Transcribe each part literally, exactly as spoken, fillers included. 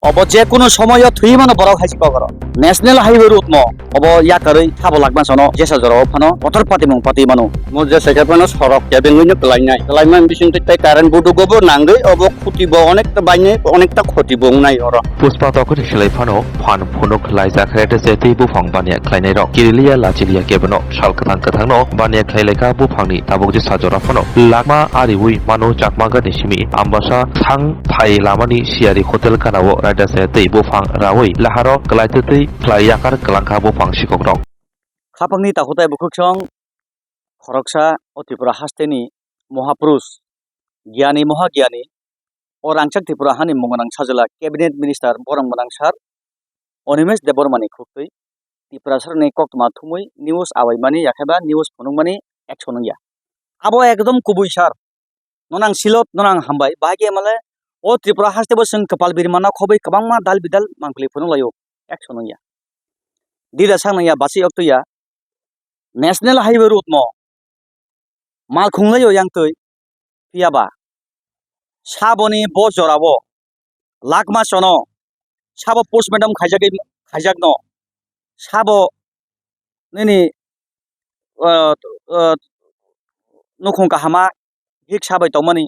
Obo je kunu somoyo thwi mano borok hai se kok oro. National Highway road no obo yakarwi sabo lakma sono jesa jorao phano kotor patimung pati mano. Mo jesa khe phano sorok kebengwi no kwlainai. Kwlaimani bisingtwi tei current budugo bo nangwi obo khuti bo onekta bainai, onekta khoti bo wngnai oro. Puspa tokoni silai phano phan phunuk laijak rete se tei buphang baniya khlainai rok. Kirilia lachiliya kebono sal kwthang kwthangno baniya khlai laikha buphangni tabuk jesa jora phano lakma ariwi mano chakma gani simi ambasa thang phai lamani siyari hotel ganao raida se tei buphang rawi laharo kwlaitwtwi khlai yakar kwlangkha buphang sikokrok. Khapangni takhuk tei bukhuksong khoroksa o Tripura hasteni Mohapurush Gyani Mohagiyani o rangchak Tripura hani mung gwnang sajwla Cabinet Minister borok gwnang sar Animesh Debbarmani khuktwi Tiprasarokni koktwma thumwi news awaimani yakhe ba news phunukmani action wngya. Abo ekdom kubui sar. Nono ang silot, nono ang hambai. Bahai khe male o Tripura haste bo chwng kwpal birma no khobwi kwbangma dal bidal mangpili phunuk laio. Action wngya. Dida sak nangya basi oktwi ya. National Highway road no malkhung laio yang twi. Phiya ba saboni bo jorao lakma sono sabo postmortem khaijagwi khaijakno sabo nini, ah, ah, nukhung kahama hiksa bai tongmani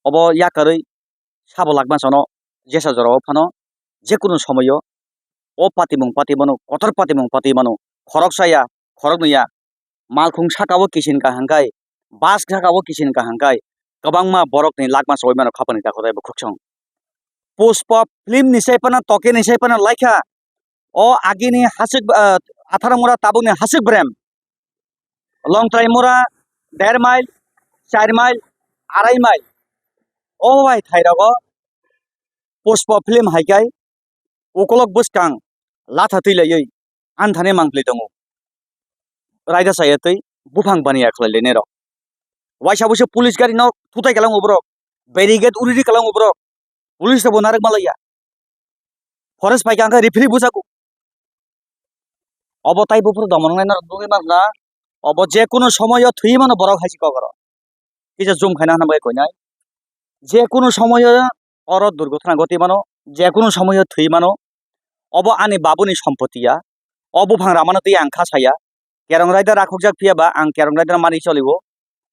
obo yakarwi sabo lakma sono jesa jorao phano jekunu somoyo o patimung pati mano, kotor patimung pati mano, khoroksa ya, khoroknwi ya, malkhung saka o kisin kaham khai, bus saka o kisin kaham khai, kwbangma borokni lakma chawui mano khapani takhuk tei bukhuksong. Pushpa film ni sai phano, toke ni sai phano laikha, o agini hasik, ah, atharo mura tabukni hasik brem. Longtrai mura der mile, char mile, arai mile. O bai thai rogo Pushpa film hai kai ukolok bwskang latha twi laiwi anthane mangpli tongo. Raida chaya twi buphang baniya khlai lainai rok. Waisa busi police gari no thutai kalango borok. Barricade uri ri kalango borok. Police rokbo narwk malaiya. Forest pai kha hwnkhe referee bwchago. Obo tai buphuru domo nwngnai norok nugwi mankha. Obo je kunu somoyo thwi mano borok hai se kok oro. Kisa zoom khaina hwnba khe koinai. Je kunu somoyo oro durgotona goti mano, je kunu somoyo thwi mano. Obo ani babuni sompoti ya. O buphang ramano twi ang kha saya. Kerong raida rakhokjak phiya ba ang kerong raida mani choli o.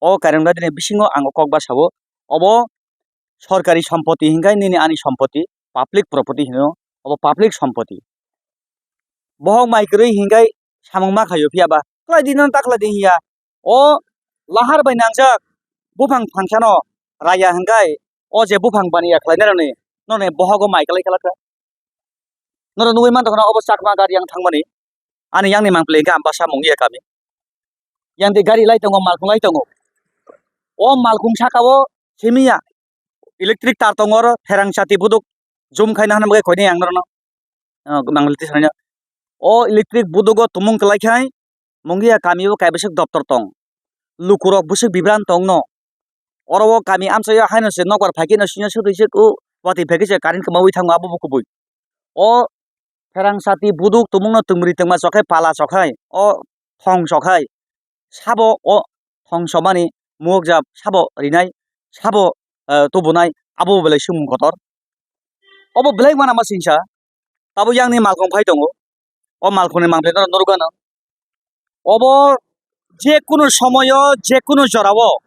O kerong raida ni bisingo ang kok basa o. Obo sorkari sompoti hinkhai nini ani sompoti, public property hino, obo public sompoti. Bohok mai kwrwi hinkhai samung ma khaio phiya ba. Khlai di nang ta khlai di hiya. O lahar bai nangjak buphang phansano raya hinkhai o je buphang baniya khlainai rokni nokni bohogo mai kwlai khlakha. Norok nugwi mankha na obo chakma gari yang thangmani. Ani yang ni mangpili khe ang basa mung ya kami. Yang de gari lai tongo, malkhung lai tongo. O malkhung saka o simi ya. Electric tar tongo oro, pherang chati buduk. Zoom khaina hwnba khe koinai ang norokno. Ah, mangpili tisana. O electric budugo tumung kwlai khai, mung ya kami o kaibwswk doptor tong. Lukurok bwswk bibran tong no. Oro o kami amchaio haino se nokbar phai khe no sino sotwi se o watwi phai khe se current kwmaui thango abo bo kubui. O pherang sati buduk tumungno twmri twma chokhai pala chokhai o thong chokhai sabo o thong somani muakjab sabo rinai sabo, eh, tubunai abo belai sumung kotor. Obo belai mana ma singsa tabo yang ni malkhung phai tongo. O malkhungni mangpili norok nurgano. Obo je kunu somoyo, je kunu jorao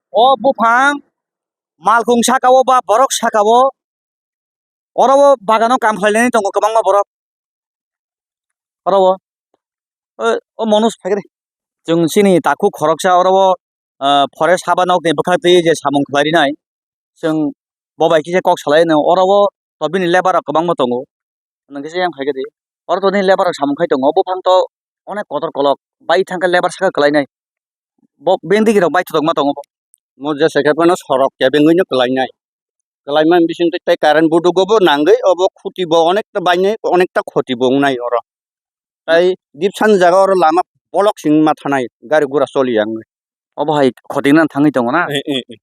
o buphang malkhung saka o ba borok saka o oro o bagano kam khlainani tongo kwbangma borok. Oro o, o, o Manoj phai khe de. Chwng chini takhuk khoroksa oro o, ah, forest haba nokni bwkhaktwi je samung khlai rinai. Chwng bo bai kisa kok salai no oro o to bini labour rok kwbangma tongo. Nwng kisa yang phai khe di. Oro to nini labour rok samung khai tongo. Buphang to onek kotor kolok. Bai thang khe labour saka kwlai nai. Bo beng digi rok bai thotok ma tongo bo. Mo jesa khe phano sorok kebengwi no kwlai nai. Kwlai man bising tei current budugo bo nangwi obo khuti bo onekta bainai, onekta khoti bo wngnai oro. Tai dipsani jaga oro lama bolok sing ma thanai gari gura choli yang. Obo hai khoti nang thangwi tongo na? Eh, eh, eh.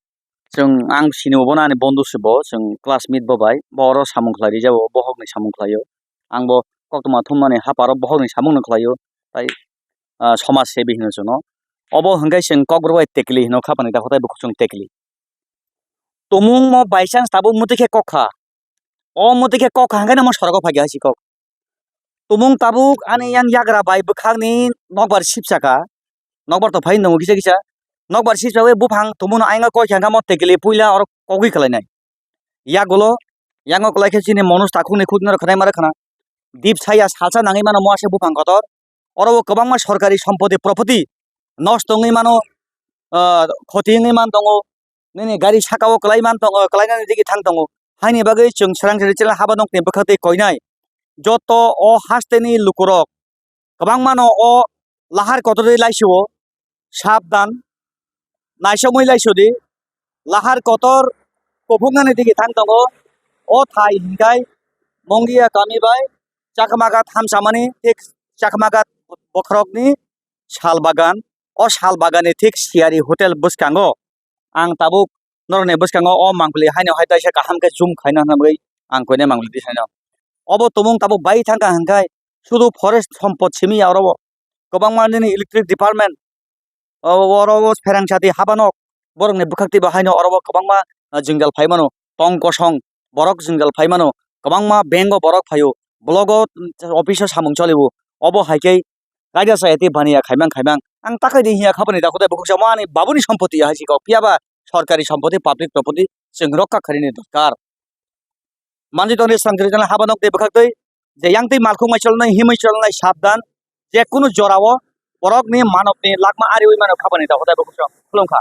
Chwng ang sini bo bono ani bondhu se bo, chwng classmate bo bai, bo oro samung khlai rijabo, bohokni samung khlaio. Ang bo koktwma thumnani haparo bohokni samungno khlaio, tai, ah, somaj sebi hino chwngno. Obo hwnkhe chwng Kokborok bai tekli hino, khapani takhuk tei bukhuk chwng tekli. Tumung mo by chance tabuk mwtwi khe kok kha. O motwi khe kok kaham khe namo sorok o phai kha hai si kok. Tumung tabuk ani yang yagra bai bwkhakni nokbar sipsa kha. Nokbar to phai nungo kisa kisa. Nokbar sipsa bai buphang tumungno ayang koi kha mo tekili puila oro kogwi kwlainai. Yagulo, yango kwlai khe chini Manoj Takhukni khukno khwnai ma rwkhana. Dip saya salsa nangwi mano mo ase buphang kotor. Oro o kwbangma sorkari sompoti propoti nosto wngwi mano, ah, khoti wngwi man tongo. Nini gari saka o kwlai man tongo, kwlainani digi thang tongo. Haini bagwi chwng srang sri chela haba nokni bwkhak twi koinai. Joto o hasteni lukurok kwbangmano o lahar kotorwi laisio, sabdan, naisomwi laisio di. Lahar kotor kuphuknani digi thang tongo. O thai hinkhai Mongia kami bai Chakmagat hamsamani thik Chakmagat bokhorokni sal bagan. O sal baganni thik siyari hotel bwskango ang tabuk norokni bwskango o mangpili haino hai taisa kaham khe zoom khaina hwnwi ang koinai mangpili tisaino. Obo tumung tabuk bai thangkha hinkhai sudu forest sompot simi ya oro kwbangma nini electric department o oro o pherang sati habanok borokni bwkhak twi bo haino oro o kwbangma, ah, jwngjal phai mano tong kosong borok jwngjal phai mano kwbangma bank o borok phaio block o, mm, office o samung cholio obo hai khe kaida sa eti baniya khaimang khaimang ang takhai di hiya khabani da khuda bukuk jamo ani babuni sompoti hai si kok phiya ba sorkari sompoti public property chwng rokha kharini dorkar. Manjui tongni swrang kwrwi jana haba nok tei bwkhak twi je yang twi malkhung mai cholnai himwi cholnai sabdan je kunu jorao borokni manokni lakma ariwi mano khabani da hodai bwkhak khulumkha.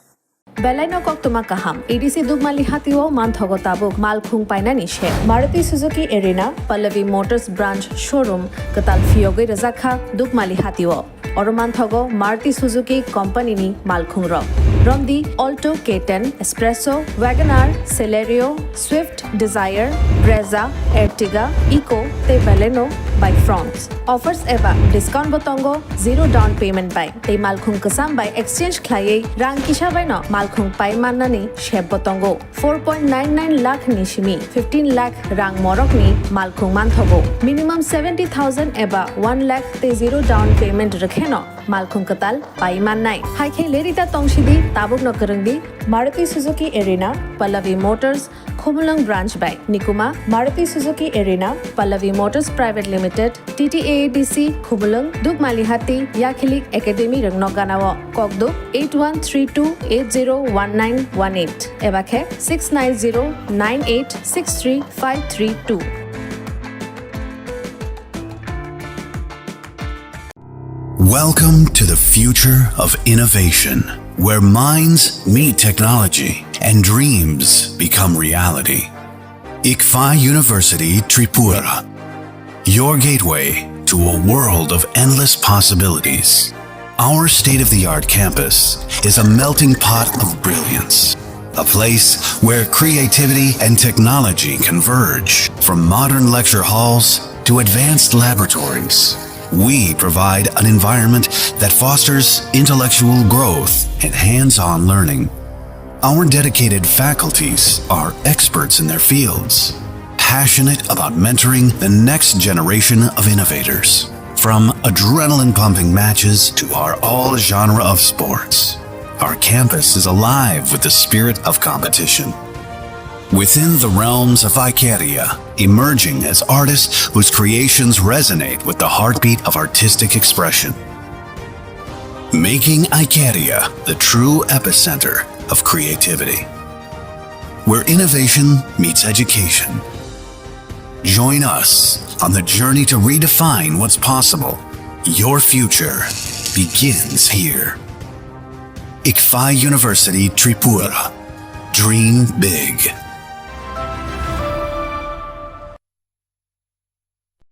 Belai no koktwma kaham, A D C Dukmali Hatio manthogo tabuk malkhung painani se. Maruti Suzuki Arena, Pallavi Motors Branch Showroom, kwtal phiyogwi rwjakha Dukmali Hatio. Oro manthogo Maruti Suzuki Company ni malkhung rok. Romdi Alto K ten, Espresso, Wagon R, Celerio, Swift Desire, Brezza, Ertiga, Eco tei Baleno bai Fronx. Offers eba discount bo tongo zero down payment bai tei malkhung kwcham bai exchange khlaiwi rang kisa bai no malkhung pai mannani sep bo tongo. Four point nine nine lakh ni simi fifteen lakh rang morok ni malkhung manthogo. Minimum seventy thousand eba one lakh tei zero down payment rwkheno malkhung kwtal pai mannai. Hai khe lerida tongsidi tabukno kwrwngdi Maruti Suzuki Arena, Pallavi Motors, Khumulwng Branch bai. Nikuma Maruti Suzuki Arena, Pallavi Motors Private Limited, T T A A D C, Khumulwng, Dukmali Hati, Yakhilik Academy rwngno ganao. Kokduk eight one three two eight zero one nine one eight eba khe six nine zero nine eight six three five three two. Welcome to the future of innovation, where minds meet technology and dreams become reality. ICFAI University Tripura, your gateway to a world of endless possibilities. Our state-of-the-art campus is a melting pot of brilliance, a place where creativity and technology converge. From modern lecture halls to advanced laboratories, we provide an environment that fosters intellectual growth and hands-on learning. Our dedicated faculties are experts in their fields, passionate about mentoring the next generation of innovators. From adrenaline-pumping matches to our all-genre of sports, our campus is alive with the spirit of competition. Within the realms of Icaria, emerging as artists whose creations resonate with the heartbeat of artistic expression. Making Icaria the true epicenter of creativity, where innovation meets education. Join us on the journey to redefine what's possible. Your future begins here. ICFAI University Tripura. Dream big.